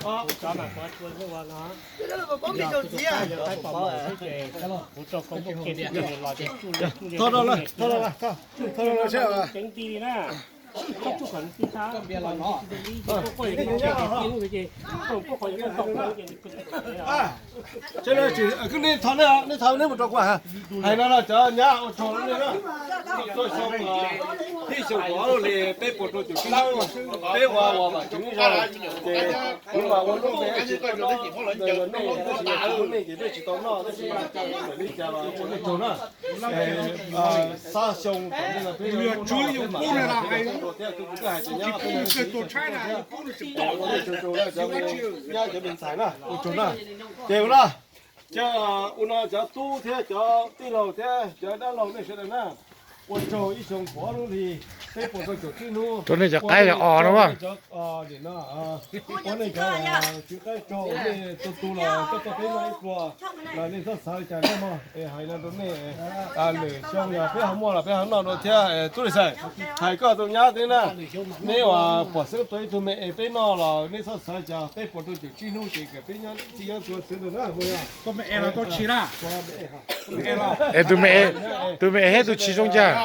Kuv cov mas kuv tshua lub ua no. Yog kuv tus koj yog qaib pom mom xwb ces kuv rau koj muab kiag tib tug los ces tsuj li tsuj li tsuj li tsuj li ceev ti li na. Koj tsuj kom nws tij thab, koj quaj li koj tij lub ces koj quaj qhov yog koj tau ces nws kwv tij. Ces nej tho, nej tho, nej mus rau kuv hais no, cov nyab ua tsaug nej na. Tuaj xyoo, tib xyoo kuv ob lub hli peb puas rau caum tsib hnub, peb ua uas vam tsev ib zaug, ces kuv mam ua lub npe tsis tau noj, nej tab sis yog nej, nej ces nej tsis tau noj tab sis mas txawm li cas los ua nej tsaug na. Xya xyoo tom ntej no peb yuav ua thiab, kuv twb hais tias nyab peb yuav ua nej tsaug tsaug na, cov nyab cov me ntxhais na, ua tsaug na. Ces ua no, cov, ua no cov tub thiab cov tij laug thiab cov dab laug nej sawv daws na, ua tsaug ib xyoo kuv ob lub hli peb puas rau caum tsib hnub. Rau nej cov qaib os no, ua nej cov tswv qaib tsaug, nej tus tus los koj tuaj peb noj ib pluag los nej txhob xav li cas nej mog. Es hais no rau nej, lwm xyoo yog peb ho muaj los peb ho noj dua thiab. Tub Lis Xais, hais koj tus nyab thiab na, neb uas pom xeeb tua ib tug me es peb noj los nej txhob xav li cas, peb puas rau caum tsib hnub ces kom peb nyob txij nyob tua xwb na. Es tus me, tus me es thiab tus tshis zoo cas? Ces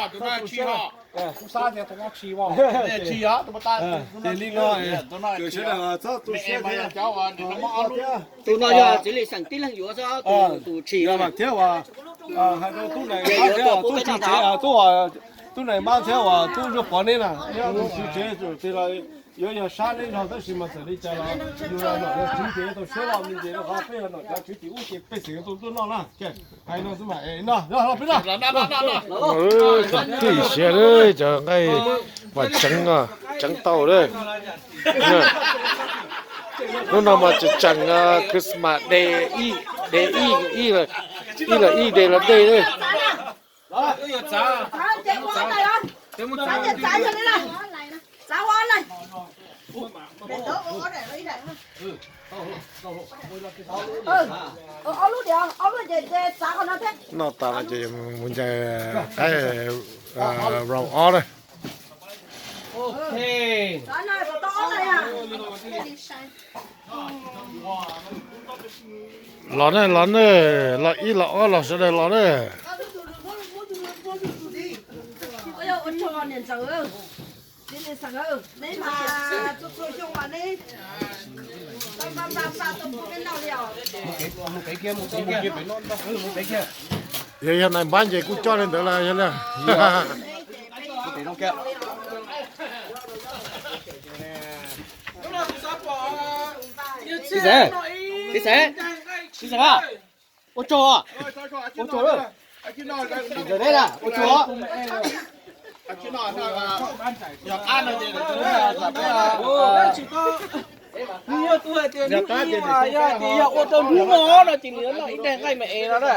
li no, sawv daws txhob tu siab thiab. Tus no yog txiv Lis Xais tib leeg yuav xwb, tus tshis no thiab uas hais rau tub Nais Mab thiab tub tsis tsev, tub Nais Mab thiab uas tub Ntsuag Pov neb na, neb ob tug tsis tsev tus twg los yuav yog sab neb zog tab sis mas txawm li cas los yus yog nom yog tswv ces yuav tau siab loj me ntsis rau qhov peb yog nom cov tswv tim ub ces pej xeem yuav tau tuaj noj na. Hais no xwb mas, no, peb noj. Txom txom siab li cov nqaij mas tseev, tseev tau li. Hnub no mas tseem tseem Christmas day, day ib, ib lawm ib day los day li. Noj tas no ces mus ncaws qaib round ob na. Los ne, los ne, los ib los ob los sawv daws los ne. Yog, yog nais npab ces kuj coj li ntawd los yog li. Txiv Xeem, Txiv Xeem, Txiv Xeem a, ua tsaug, ua tsaug lawm, ua tsaug. Yog qab no ces, yog tias yog ua rau hnub no no ces nws noj ib daig nqaij me es no na.